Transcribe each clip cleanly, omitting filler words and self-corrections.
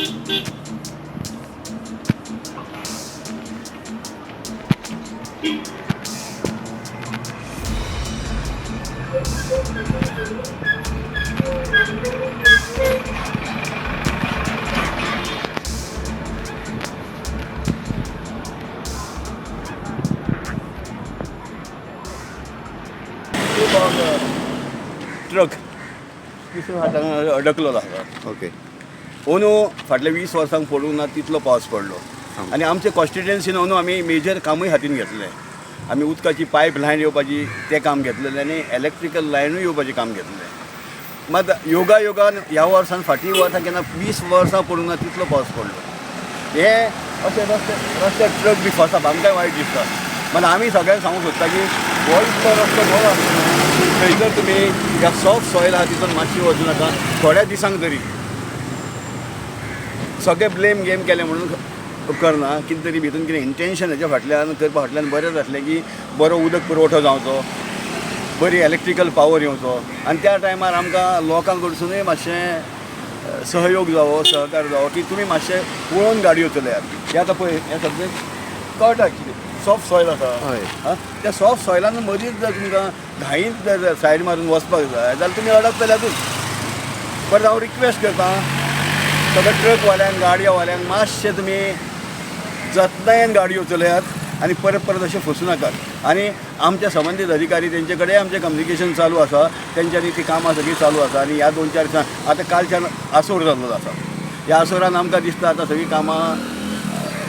Truck हातान अडकलेलो आसा. अंदू फाटल्या 20 वर्सांक पडूंक ना तितलो पावस पडलो आनी आमचे कॉन्स्टिट्युएन्सीन अंदू आमी मेजर कामूय हातीन घेतलें. आमी उदकाची पायप लायन येवपाची तें काम घेतलेलें आनी इलेक्ट्रिकल लायनूय येवपाचें काम घेतलें. मात योगा योगान ह्या वर्सान फाटलीं वर्सां केन्ना 20 वर्सां पडूंक ना तितलो पावस पडलो. हे अशे रस्ते रस्त्यार ट्रक बी फसप आमकांय वायट दिसता. मात आमी सगळ्यांक सांगूंक सोदता की हो इतलो रस्तो बरो आसतना थंयसर तुमी ह्या सॉफ्ट सॉयल आहा तितून मातशी वचूं नाका थोड्या दिसांक तरी. सगळे ब्लेम गेम केले म्हणून करना, कितें तरी भितून कितें इंटेन्शन हेच्या फाटल्यान करपा फाटल्यान बरें जातलें की बरो उदक पुरवठो जावचो, बरी इलेक्ट्रिकल पावर येवचो आनी त्या टायमार आमकां लोकां कडसुनूय मातशें सहयोग जावो, सहकार जावो की तुमी मातशें पळोवन गाडयो चलयात. हें आतां पळय हें सगळें कळटा कितें सॉफ्ट सॉयल आसा. आं, त्या सॉफ्ट सॉयलान मदींच जर तुमकां घाईंत जर सायड मारून वचपाक जाय जाल्यार तुमी अडकतल्यातूच. परत हांव रिक्वेस्ट करता सगळ्या ट्रकवाल्यांक गाडयेवाल्यांक मातशें तुमी जतनायेन गाडयो चलयात आनी परत परत अशें फसूं नाकात. आनी आमच्या संबंदीत अधिकारी तेंचे कडेन आमचें कम्युनिकेशन चालू आसा, तेंच्यांनी ती कामां सगळीं चालू आसा. आनी ह्या 2-4 दिसां आतां कालच्यान आसोर जाल्लो आसा, ह्या आसोरान आमकां दिसता आतां सगळीं कामां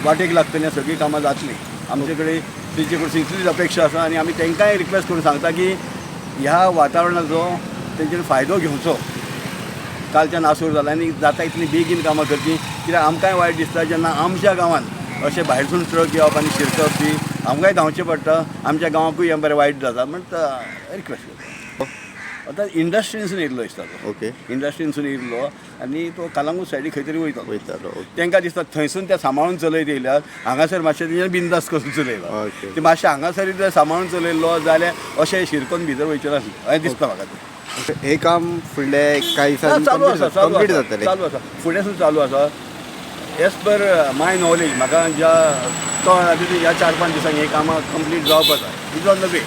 वाटेक लागतलीं, सगळीं कामां जातलीं. आमचे कडेन तेंचे कडसून इतलीच अपेक्षा आसा आनी आमी तांकांय रिक्वेस्ट करून सांगता की ह्या वातावरणाचो तेंचेर फायदो घेवचो. कालच्यान आसूर जाला आनी जाता इतली बेगीन कामां करचीं, कित्याक आमकांय वायट दिसता जेन्ना आमच्या गांवांत अशें भायरसून ट्रक येवप आनी शिरकप बी आमकांय धांवचें पडटा, आमच्या गांवांकूय हें बरें वायट जाता. म्हण रिक्वेस्ट करता. आतां इंडस्ट्रीनसून येयल्लो दिसता तो. इंडस्ट्रीनसून येयल्लो आनी तो कलंगूट सायडी खंय तरी वयतालो. तांकां दिसता थंयसून ते सांबाळून चलयत येयल्यात, हांगासर मातशें तेंच्यानी बिंदास करून चलयला. ते मातशें हांगासर जर सांबाळून चलयल्लो जाल्यार अशें शिरकोन भितर वयचें नासलें अशें दिसता म्हाका तें. हे काम फुडले कांय दिसांनी चालू आसा, कंप्लीट जातलें? चालू आसा, फुडें चालू आसा. एज पर my knowledge म्हाका ज्या कळ्ळां तितून ह्या 4-5 दिसांनी हे कामां कंप्लीट जावपाक जाय. Is on the way.